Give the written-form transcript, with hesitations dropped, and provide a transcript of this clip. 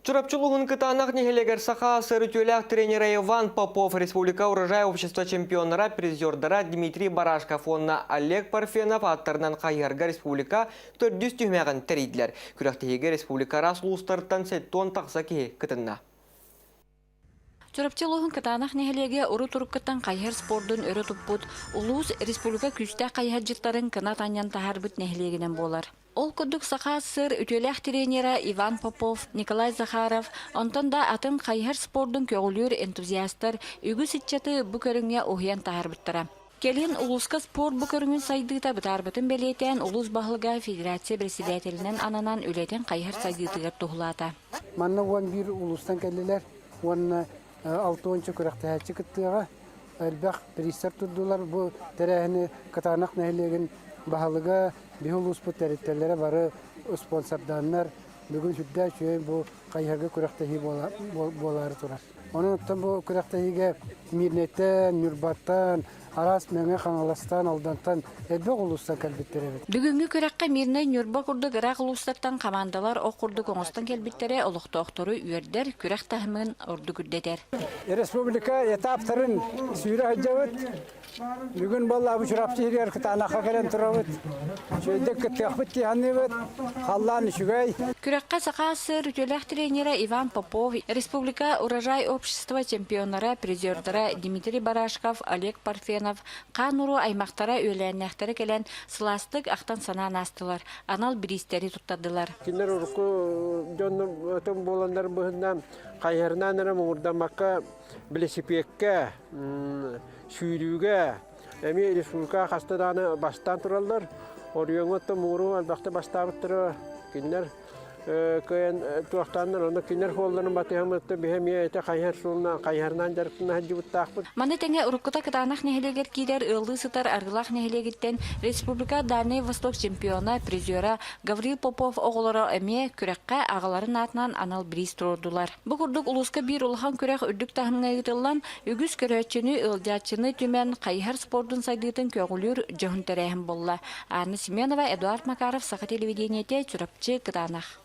Чурапчы улууһун Кытаанах нэһилиэгэр Саха АССР үтүөлээх тренерэ Иван Попов, республика Урожай общество чемпионнара, призердара Дмитрий Барашков уонна Олег Парфенов ааттарынан хайыһарга республика төрдүс түһүмэҕин тэрийдилэр. Күрэхтэһиигэ республика араас улуустарыттан 70 тахса киһи кытынна. Чурапчы улууһун Кытаанах нэһилиэгэ урут-уруккуттан хайыһар спордун өрө туппут, улуус, республика күүстээх хайыһардьыттарын кынат анньан таһаарбыт нэһилиэгинэн буолар. Ол курдук Саха АССР үтүөлээх тренера Иван Попов, Николай Захаров, онтон да атын хайыһар спордун көҕүлүүр энтузиастар үгүс ыччаты бу көрүҥҥэ уһуйан таһаарбыттара. Кэлин улууска спорт бу көрүҥүн сайдыыта бытаарбытын бэлиэтээн улуус баһылыга федерация председателинэн ананан үлэтин хайыһар сайдыытыгар туһулаата. Манна 11 улуустан кэллилэр уонна 60 күрэхтэһээччи кыттыаҕа. Элбэх призтэр турдулар. Бу тэрээһини Кытаанах нэһилиэгин баһылыга, биһи улууспут тэрилтэлэрэ бары спонсордааннар бүгүн сүрдээх үчүгэй бу хайыһарга күрэхтэһии буолаары турар. Онон оттон бу күрэхтэһиигэ Мирнэйтэн, Ньурбаттан, араас Мэҥэ Хаҥаластан, Алдантан элбэх улуустан кэлбиттэр эбит. Бүгүҥҥү күрэххэ Мирнэй, Ньурба курдук ыраах улуустартан хамаандалар ох курдук оҥостон кэлбиттэрэ олохтоохтору үөрдэр, күрэх таһымын ордук үрдэтэр. Республика этаптарын сүүрэ сылдьабыт. Бүгүн буолла Чурапчы иһигэр Кытаанахха кэлэн турабыт. Үчүгэйдик кыттыахпыт дии саныыбыт. Халлаан үчүгэй. Күрэххэ Саха АССР үтүөлээх тренерэ Иван Попов, республика Урожай общество чемпионнара, призердара Дмитрий Барашков, Олег Парфенов, хаан уруу аймахтара үөлээннээхтэрэ кэлэн сылаастык ахтан-санаан аастылар, анал бириистэри туттардылар. Кинилэр урукку дьоннор өтөн буоланнар быһынан хайыһарынан эрэ муҥурдаммакка велосипедка, сүүрүүгэ эмиэ республика хаста даҕаны бастаан тураллар. Оройуоҥҥа оттон муҥуру элбэхтэ бастаабыттара кинилэр кыайан туохтааннар онно кинилэр суолларын батыһаммыттар биһи эмиэ ити хайыһар суолунан хайыһарынан дьарыктана сылдьыбыттаахпыт. Маны тэҥэ уруккута Кытаанах нэһилиэгэр киирэр ыаллыы сытар Аргылаах нэһилиэгиттэн республика Дальнай Восток чемпиона, призера Гаврил Попов оҕолоро эмиэ күрэххэ аҕаларын аатынан анал бириис туруордулар. Бу курдук улууска биир улахан күрэх үрдүк таһымҥа ыытыллан, үгүс көрөөччүнү, ыалдьааччыны түмэн, хайыһар спордун сайдыытын көҕүлүүр дьоһун тэрээһин буолла. Анна Семенова, Эдуард Макаров, Саха телевидениетэ, Чурапчы, Кытаанах.